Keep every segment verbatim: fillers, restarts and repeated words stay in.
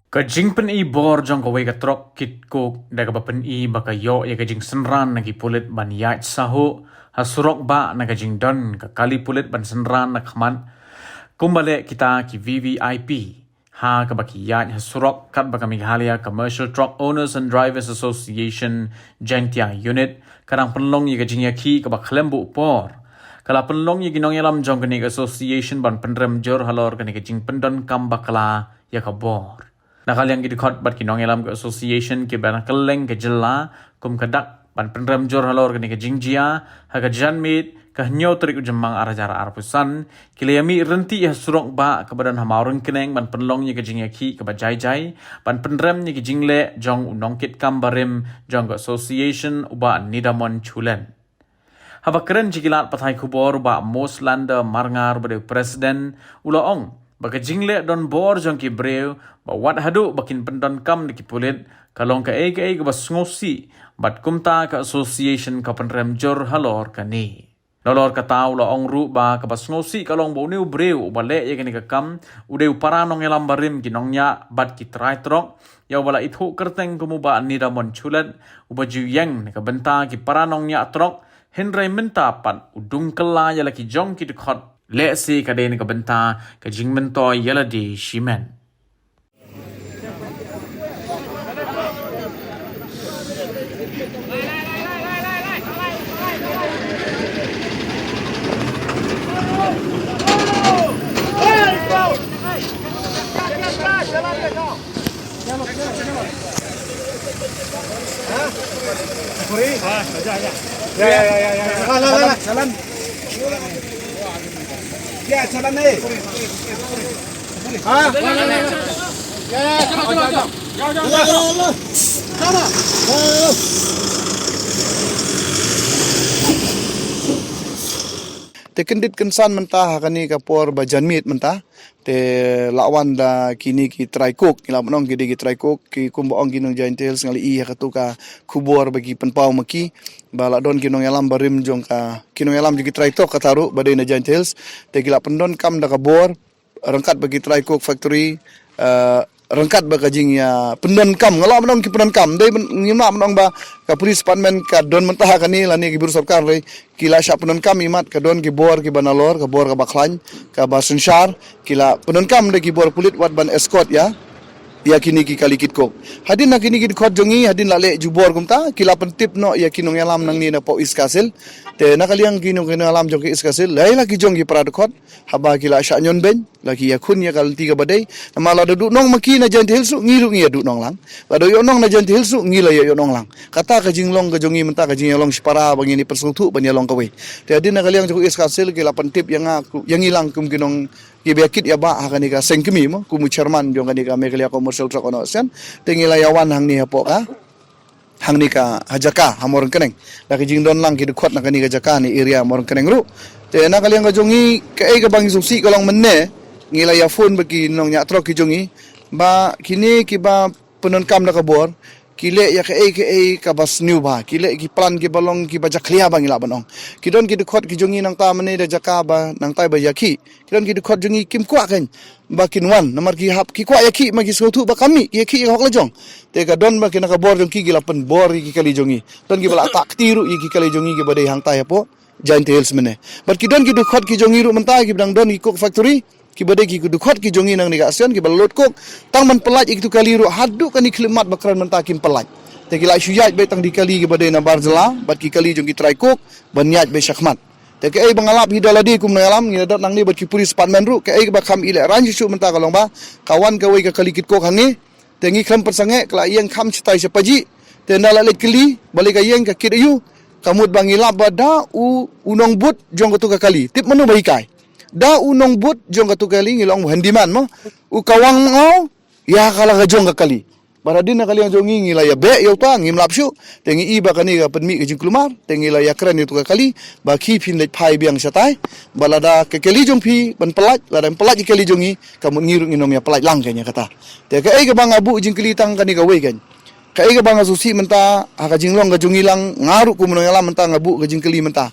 Ka jingpyni bor jong kawei ka trok kit coke da kaba pyni ba ka ïoh ïa ka jingsynran na ki pulit ban ïaid sahuh ha surok bah na ka jingdon ka kali pulit ban synran na khmat kumba leh kita ki V V I P ha kaba ki ïaid ha surok katba ka Meghalaya Commercial Truck Owners and Drivers Association Jaintia Unit ka dang pynlong ïa ka jingïakhih kaba khlem buh por. Ka la pynlong ïa ki nongïalam jong kane ka association ban pynrem jur halor kane ka jingpyndonkam bakla ïa ka bor. Na ka liang ki dkhot bad ki nongïalam ka association kiba na kylleng ka jylla kum ka dak ban pynrem jur halor kane ka jingjia ha ka janmiet ka hynñiew tarik u Jymmang ar hajar arphew san ki la ïamih ryntih ha surok bah kaba don ha Mawryngkneng ban pynlong ïa ka jingïakhih kaba jai jai ban pynrem ïa ka jingleh jong u nongkitkam barim jong ka association u Bah Nidamon Chulen. Haba kren sha ki lad pathai khubor u Bah Moslander Marngar uba dei u president u la ong ba ka jingleh donbor jong ki briew ba wat haduh ba kin pyndonkam da ki pulit ka long kaei kaei kaba sngewsih bad kumta ka association ka pynrem jur halor kane. Nalor kata u la ong ruh ba kaba sngewsih ka long ba une u briew uba leh ïa kane ka kam u dei u para nongïalam barim ki nongñiah bad ki trai trok ïa uba la ithuh kyrteng kum u Bah Nidamon Chulen uba ju ïeng na ka bynta ki para nongñiah trok. Hynrei mynta pat u dung kylla ïa la ki jong ki dkhot lehse ka dei na ka bynta ka jingmyntoi ïa lade shimet. Te kyndit kynsan mynta ha kane ka por ba janmiet mynta. Te la wan da kine ki trai coke, ngi la ban ong ki dei ki trai coke, ki kumba ong ki nong Jaintia Hills, nga la ïohi ha katu ka khubor ba ki pynpaw ma ki ba la don ki nongïalam barim jong ka, ki nongïalam jong ki trai trok kata ruh ba dei na Jaintia Hills. Te ki la pyndonkam da ka bor ryngkat bad ki trai coke factory, eh, ryngkat bad ka jingïa pyndonkam, nga la ban ong ki pyndonkam, dei ban, ngim lah ban ong ba ka police department ka don mynta ha kane lane ki briew sorkar lei, ki la shah pyndonkam imat ka don ki bor kiba nalor, ka bor kaba khlaiñ, kaba synshar, ki la pyndonkam da ki bor pulit wat ban escort ïa ïa kine ki kali kit coke. Hadien na kine ki dkhot jong ngi, hadien la leh jubor kumta, ki la pyntip noh ïa ki nongïalam nangne na poh East Khasi Hills. Te na ka liang ki nong, ki nongïalam jong ka East Khasi Hills, la ïa la ki jong ki para dkhot, haba ki la shah ñion beiñ, la ki ïakhun ïa ka lynti kaba dei. Namar lada duh nong ma ki na Jaintia Hills ruh, ngi ruh ngi ïa duh nong lang. Lada ïoh nong na Jaintia Hills ruh, ngi la ïa ïoh nong lang. Kata ka jinglong ka jong ngi mynta ka jingïalong shipara ba ngin ïa pynsngewthuh ban ïalong kawei. Te hadien na ka liang jong ka East Khasi Hills ki la pyntip ïa nga, ïa ngi lang kum ki nong kiba ïa kit ïa bah ha kane ka seng kmie mo, kum u chairman jong kane ka Meghalaya Commercial Truck Owners Association, te ngi la ïa wan hangne hapoh ka, hangne ka ha jaka ha Mawryngkneng. Da ka jingdon lang ki dkhot na kane ka jaka ne area Mawryngkneng ruh. Te na ka liang ka jong ngi kaei kaba ngi sngewsih ka long mynne, ngi la ïa phone bad ki nongñiah trok ki jong ngi ba kine kiba pyndonkam da ka bor ki leh ïa kaei kaei kaba sniew bha, ki leh ki plan kiba long kiba jakhlia ba ngi lah ban ong. Ki don ki dkhot ki jong ngi nangta mynne da jaka ba nangta ba ïakhih. Ki don ki dkhot jong ngi kim kwah kein ba kin wan namar ki hap ki kwah ïakhih ma ki sngewthuh ba ka mih ki ïakhih ïa ka hok la jong. Te ka don ba ki na ka bor jong ki ki la pynbor ïa ki kali jong ngi. Don kiba la tah kti ruh ïa ki kali jong ngi kiba dei hangta hapoh Jaintia Hills mynne. Bad ki don ki dkhot ki jong ngi ruh mynta kiba dang don ki coke factory, kiba dei ki dkhot ki jong ngi nangne ka association kiba la lut coke tang ban pyllait ïa kitu kali ruh haduh kane khyllipmat ba kren mynta kim pyllait. Te ki la shu ïaid beit tang da ki kali kiba dei na bar jylla bad ki kali jong ki trai coke ban ïaid beit shakhmat. Te kaei ba nga lap hi da lade kum nongïalam, ngi la dot nangne bad ki police department ruh, kaei ba kham ïalehrain shuh shuh mynta ka long ba ka wan kawei ka kali kit coke hangne. Te ngi khlem pynsangeh ka la ïeng kham shatai sha Pajih. Te ynda la leit kylli ba lei ka ïeng ka kit aïu, ka mut ba ngi lap ba da u, u nongbud jong katu ka kali. Tip mano ba hikai? Da u nongbud jong katu ka kali, ngi la ong u handyman mo. U kawang ngaw ïa ka la ka jong ka kali. Bad hadien na ka liang jong ngi ngi la ïa beh ïa uta, ngim lap shuh. Te ngi i ba kane ka pynmih ka jingkulmar, te ngi la ïa kren ïa utu ka kali ba khie phin leit phai biang shatai. Ba lada ka kali jong phi ban pyllait, lada pyllait ka kali jong ngi, ka mut ngi ruh ngin ym ïa pyllait lang kein ïa kata. Te kaei kaba nga buh jingkylli tang kane kawei kein. Kaei kaba nga sngewsih mynta ha ka jinglong ka jong ngi lang, nga ruh kum u nongïalam mynta nga buh ka jingkylli mynta.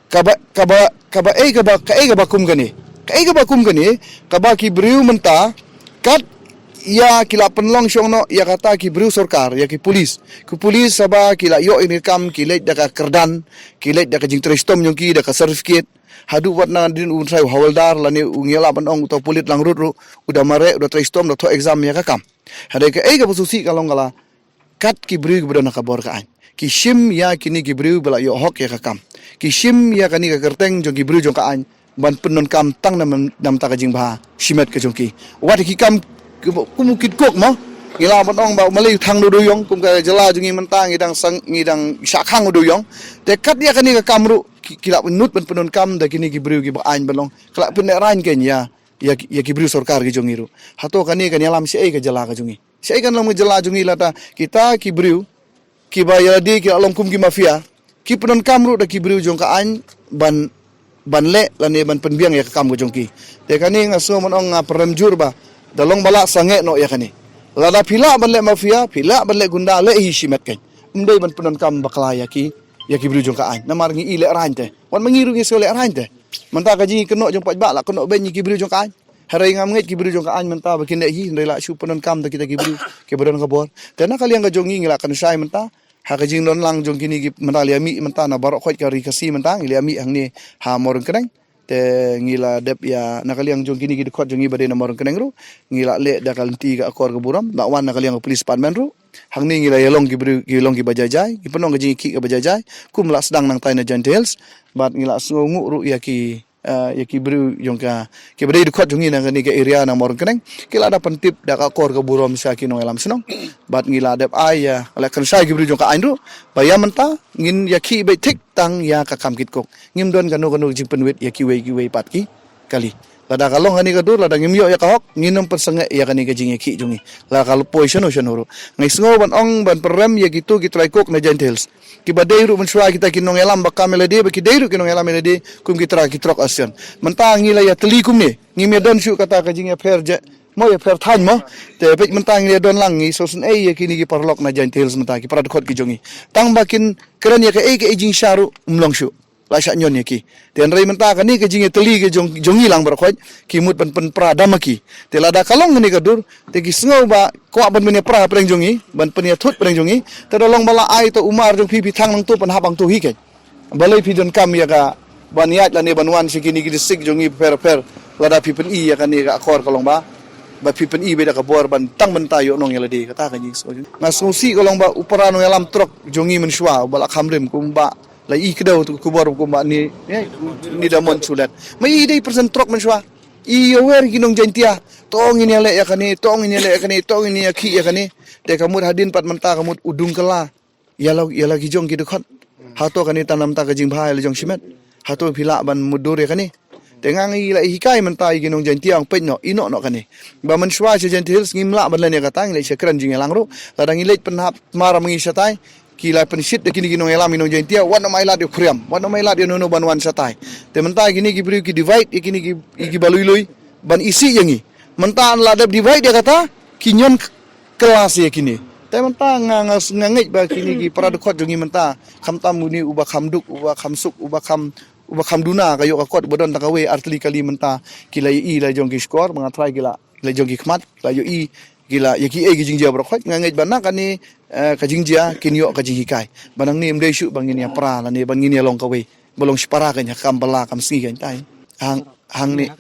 Kaba, kaba, kaba, ei kaba, kaei kaba kum kane. Kaei kaba kum kane, kaba ki briew mynta kat ïa ki la pynlong shong noh ïa kata ki briew sorkar, ïa ki pulis. Ki pulis haba ki la ïoh ïa kane ka kam, ki leit da ka kyrdan, ki leit da ka jingtrei shitom jong ki, da ka certificate. Haduh wat na dien u trai u hawaldar lane u ngi lah ban ong uta u pulit langrut ruh, u da mareh, u da trei shitom, da thoh exam ïa ka kam. Hynrei kaei kaba sngewsih ka long ka la kat ki briew kiba don ha ka bor ka aiñ. Ki shim ïa kine ki briew ba la ïoh hok ïa ka kam. Ki shim ïa kane ka kyrteng jong ki briew jong ka aiñ ban pyndonkam tang na, na bynta ka jingbha shimet ka jong ki. Wat ki kam ki, kum u kit kok mo. Ngi lah ban ong ba u Malei u thang u dewïong, kum ka jylla jong ngi mynta ngi dang sang, ngi dang shah khang u dewïong. Te kat ïa kane ka kam ruh ki, ki la pynlut ban pyndonkam da kine ki briew kiba aiñ ban long. Ka la pynlehraiñ kein ïa, ïa, ïa ki briew sorkar ki jong ngi ruh. Hato kane kan ïalam shaei ka jylla ka jong ngi? Shaei kan long ka jylla jong ngi lada kita ki briew kiba ïalade ki la long kum ki mafia, ki pyndonkam ruh da ki briew jong ka aiñ ban, ban leh lane ban pynbiang ïa ka kam ka jong ki. Te kane nga sngew ban ong, nga pyrem jur ba da long ba lah sangeh noh ïa kane. Lada phi lah ban leh mafia, phi lah ban leh gunda, leh hi shimet kein. Ym dei ban pyndonkam bakla ïa ki, ïa ki briew jong ka aiñ. Namar ngi i lehraiñ te. Wat ma ngi ruh ngi sngew lehraiñ te. Mynta ka jingkynnoh jong paidbah la kynnoh beiñ ïa ki briew jong ka aiñ. Hynrei ngam ngeit ki briew jong ka aiñ mynta ba kin leh hi, hynrei la shu pyndonkam da kita ki briew kiba don ka bor. Te na ka liang ka jong ngi ngi la kynshai mynta ha ka jingdon lang jong kine ki, mynta la ïa mih mynta na baroh khoit ka Ri Khasi mynta ngi la ïa mih hangne ha Mawryngkneng. Te ngi la dep ïa, na ka liang jong kine ki dkhot jong ngi ba dei na Mawryngkneng ruh ngi la leh da ka lynti ka akor ka burom, la wan na ka liang ka police department ruh. Hangne ngi la ïa long ki briew, ki long kiba jai jai, ki pynlong ka jingïakhih kaba jai jai kum la sdang nangtai na Jaintia Hills. Bad ngi la sngewnguh ruh ïa ki, eh, ïa ki briew jong ka, kiba dei dkhot jong ngi na kane ka area na Mawryngkneng, ki la da pyntip da ka akor ka burom sha ki nongïalam shnong. Bad ngi la dep ai ïa, la kynshai ki briew jong ka aiñ ruh ba ïa mynta ngin ïakhih beit thik tang ïa ka kam kit kok. Ngim don kano kano jingpynwit ïa kiwei kiwei pat ki kali. Lada ka long kane ka dur, lada ngim ïoh ïa ka hok, ngin ym pynsangeh ïa kane ka jingïakhih jong ngi. Lada ka poi shano shano ruh. Nga sngew ban ong ban pyrem ïa kito ki trai kok na Jaintia Hills. Kiba dei ruh mynshuwa kita ki nongïalam ba kam ïalade, ba ki dei ruh ki nongïalam ïalade kum ki trai ki trok Asian. Mynta ngi la ïatylli kumne, ngim ïadon shuh kata ka jingïapher je, mo ïapher thaiñ mo. Te peit mynta ngi la ïadon lang, ngi sngewsynei ïa kine ki paralok na Jaintia Hills mynta, ki para dkhot ki jong ngi. Tang ba kin kren ïa kaei kaei jingshisha ruh ym long shuh. La shah ñion ïa ki. Te hynrei mynta kane ka jingïatylli ka jong, jong ngi lang baroh khoit, ki mut ban pynpra da ma ki. Te lada ka long kane ka dur, te ki sngew ba kwah ban pynïapra pdeng jong ngi, ban pynïathut pdeng jong ngi, te da long ba la ai to u mar jong phi, phi thang nangto, pynhap hangto hi kein. Balei phi donkam ïa ka ban ïaid lane ban wan sha kine ki district jong ngi bapher bapher, lada phi pyni ïa kane ka akor ka long ba, ba phi pyni beit da ka bor ban tang bynta ïoh nong ïalade, kata ka jingsngew. Nga sngewsih ka long ba u para nongïalam trok jong ngi mynshuwa, u ba la kham rim kumba la i kdew tu khubor kumba ni, eh, ni da mon sulet. Ma i dei person trok mynshuwa. I ïawer ki nong Jaintia. To ngin ïaleh ïa kane, to ngin ïaleh ïa kane, to ngin ïakhih ïa kane. Te ka mut hadien pat mynta ka mut u dung kylla ïa la, ïa la ki jong ki dkhot. Hato kane tang namar ka jingbha ïa la jong shimet? Hato phi lah ban mutdur ïa kane? Te nga ngi la hikai mynta ïa ki nong Jaintia, ong peit noh, ïehnoh noh kane. Ba mynshuwa sha Jaintia Hills ngim lah ban len ïa kata, ngi leit sha kren jingïalang ruh. Lada ngi leit pynhap mar ma ngi shatai, ki la pynshit da kine ki nongïalam, ki nong Jaintia, wat nym ailad ïa u khriam, wat nym ailad ïa uno uno ban wan shatai. Te mynta kine ki briew ki divide ïa kine ki, ïa kiba lui lui ban isih ïa ngi. Mynta la dep divide ïa kata, ki ñion k-, kylla ïa kine. Te mynta nga, nga, nga ngeit ba kine ki para dkhot jong ngi mynta, khamtam une uba kham duk, uba kham suk, uba kham, uba kham duna ka ïoh ka kot, uba don tang kawei ar tylli kali mynta, ki la ïohi la jong ki shkor, ba nga trai ki la, la jong ki khmat, la ïohi ki la, ïa kiei ki jingjia baroh khoit. Nga ngeit ba na kane, eh, ka jingjia kin ïoh ka jinghikai. Ba nangne ym dei shuh ba ngin ïapra lane ba ngin ïalong kawei, ba long shipara kein ha kam bylla kam sngi kein tai. Hang, hangne,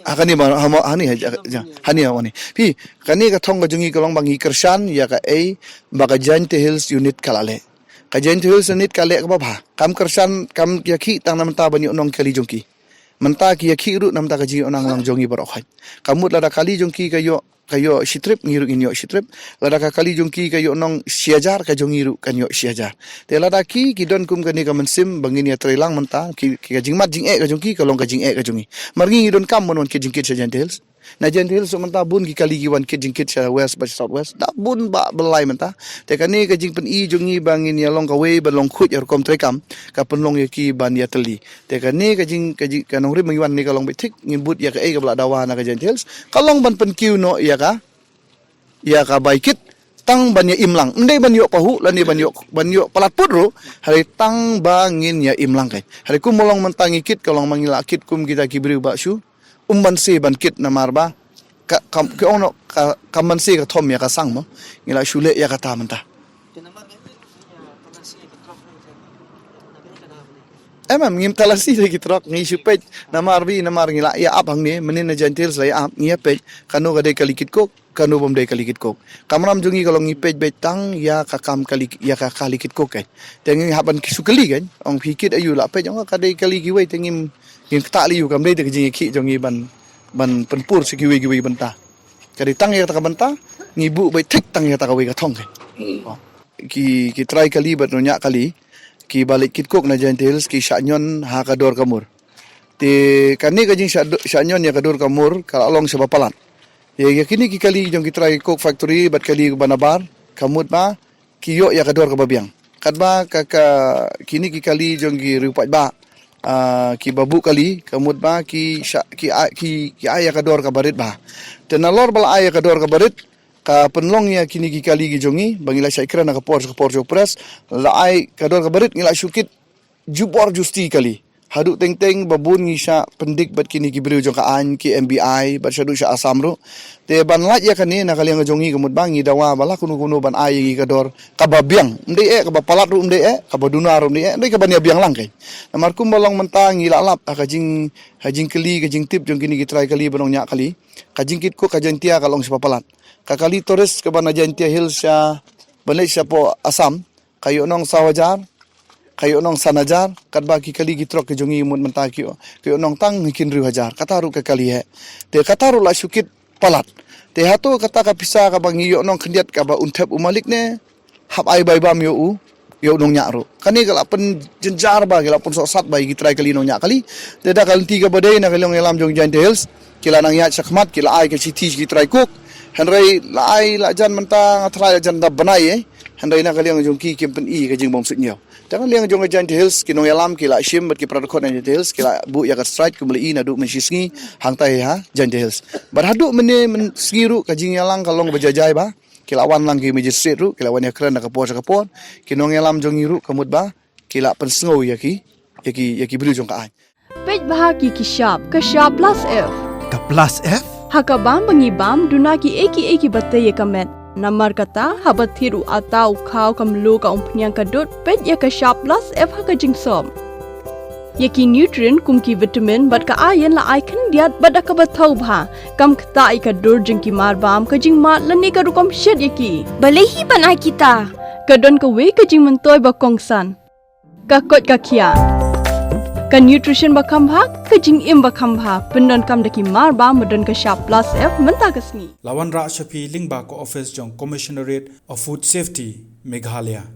ha kane ba, ha mo, hangne, ha, ha, hangne, hangne. Phi, kane ka thong ka jong ngi ka long ba ngi kyrshan ïa kaei ba ka Jaintia Hills Unit ka la leh. Ka Jaintia Hills Unit ka leh kaba bha. Kam kyrshan, kam ïakhih tang na bynta ban ïoh nong kali jong ki. Mynta ki ïakhih ruh na bynta ka jingïohnong lang jong ngi baroh khoit. Ka mut lada kali jong ki ka ïoh, ka ïoh shi trip, ngi ruh ngin ïoh shi trip. Lada ka kali jong ki ka ïoh nong shi hajar, ka jong ngi ruh kan ïoh shi hajar. Te lada ki, ki don kum kane ka mynsiem ba ngin ïatrei lang mynta, ki, ki ka jingmad jingeh ka jong ki ka long ka jingeh ka jong ngi. Mar ngi ngi donkam ban wan kit jingkit sha Jaintia Hills. Na Jaintia Hills mynta bun ki kali ki wan kit jingkit sha West bad South West. Da bun ba byllai mynta. Te kane ka jingpyni jong ngi ba ngin ïalong kawei ban long khuid ïa rukom treikam, ka pynlong ïa ki ban ïatylli. Te kane ka jing, ka jing, ka nongrim ba ngi wan ne ka long beit thik, ngin bud ïa kaei kaba la dawa na ka Jaintia Hills. Ka long ban pynkiew noh ïa ka, ïa ka bai kit, tang ban ïa im lang. Ym dei ban ïoh pahuh lane ban ïoh, ban ïoh palat put ruh, hynrei tang ba ngin ïa im lang kein. Hynrei kum ba long mynta ngi kit, ka long ba ngi la kit kum kita ki briew ba shu um banse ban kit namar ba ka, kam, ki ong noh, ka, ka manse ka thom ïa ka sang mo. Ngi la shu leh ïa kata mynta. Em, em, ngim talasi da ki trok, ngi shu peit, namar ba, namar ngi la ïa ap hangne, mynnin na Jaintia Hills la ïa ap, ngi ïa peit, kano ka dei kali kit coke, kano bym dei kali kit coke. Kamram jong ngi ka long ngi peit beit tang ïa ka kam kali, ïa ka kali kit coke kan. Te ngi hap ban shu kylli kan, ong phi kit aïu la peit, ong ka dei kali kiwei te ngim, ngim ktah lei aïu kam dei te ka jingïakhih jong ngi ban, ban pynpur sha kiwei kiwei bynta. Ka dei tang ïa kata ka bynta, ngi buh beit thik tang ïa kata kawei ka thong kan. Ki, ki trai kali bad nongñiah kali, kiba leit kit coke na Jaintia Hills ki shah ñion ha ka dor ka mur. Te kane ka jingshah do-, shah ñion ïa ka dor ka mur, ka la long shaba palat. Ïa, ïa kine ki kali jong ki trai coke factory bad kali ba nabar, ka mut ba ki ïoh ïa ka dor kaba biang. Katba ka, ka, kine ki kali jong ki riewpaidbah, ah, kiba buh kali, ka mut ba ki shah, ki ai, ki, ki ai ïa ka dor kaba rit bha. Te nalor ba la ai ïa ka dor kaba rit, ka pynlong ïa kine ki kali ki jong ngi, ba ngi la shah kren ha ka por, ka por jong press, la ai ka dor kaba rit ngi la shu kit jubor justi kali. Haduh teng teng ba bun ngi shah pyndik bad kine ki briew jong ka aiñ ki M B I, bad shaduh sha Assam ruh. Te ban lait ïa kane na ka liang jong ngi ka mut ba ngi dawa ba la kumno kumno ban ai ïa ngi ka dor kaba biang. Ym dei eh kaba palat ruh ym dei eh, kaba duna ruh ym dei eh, ym dei kaba nia biang lang kan. Namar kumba long mynta ngi la lap ha ka jing, ha jingkylli, ka jingtip jong kine ki trai kali bad nongñiah kali. Ka jingkit coke ha Jaintia ka long shaba palat. Ka kali tourist kaba na Jaintia Hills sha, ban leit shapoh Assam, ka ïoh nong saw hajar, ka ïoh nong san hajar, katba ki kali ki trok ki jong ngi mut mynta ki ïoh, ki ïoh nong tang hynriew hajar, kata ruh ka kali heh. Te kata ruh la shu kit palat. Te hato kata ka pisa kaba ngi ïoh nong khyndiat kaba un thep u malik ne, hap ai bai bam ïa u, ïa u nongñiah ruh. Kane ka la pynjynjar bha, ka la pynsohsat bha ïa ki trai kali nongñiah kali. Te da ka lynti kaba dei na ka liang ïalam jong Jaintia Hills, ki la nang ïaid shakhmat, ki la ai ka shithi sha ki trai coke. Hynrei la ai la jan mynta nga tharai la jan da bnai eh. Hynrei na ka liang jong ki kim pyni ka jingbym suidñiew. Te na ka liang jong ka Jaintia Hills ki nongïalam ki la shim bad ki para dkhot na Jaintia Hills ki la buh ïa ka strike kumba la i naduh mynshisngi hangtai ha Jaintia Hills. Bad haduh mynne mynsngi ruh ka jingïalang ka long ba jai jai bha. Ki la wan lang ki magistrate ruh, ki la wan ïakren na ka por sha ka por. Ki nongïalam jong ngi ruh ka mut ba ki la pynsngew ïa ki, ïa ki, ïa ki briew jong ka aiñ. Peit bha ki ki shap, ka shap plus F. Ka plus F? Ha ka bam ba ngi bam, duna kiei kiei kiba tei ïa ka met. Namar kata, haba thied u atta u khaw ka mluh ka umphniang ka dud, peit ïa ka shap plus F ha ka jingsop. Ïa ki nutrient kum ki vitamin bad ka iron la ai khyndiat bad da kaba thaw bha. Kam ktah ïa ka dur jong ki marbam, ka jingmad lane ka rukom shet ïa ki. Balei hi ban ai kita? Ka don kawei ka jingmyntoi ba kongsan. Ka koit ka khiah. Ka nutrition ba kham bha, ka jingim ba kham bha. Pyndonkam da ki marbam ba don ka shap plus F mynta ka sngi. La wanrah sha phi lyngba ka office jong Commissionerate of Food Safety, Meghalaya.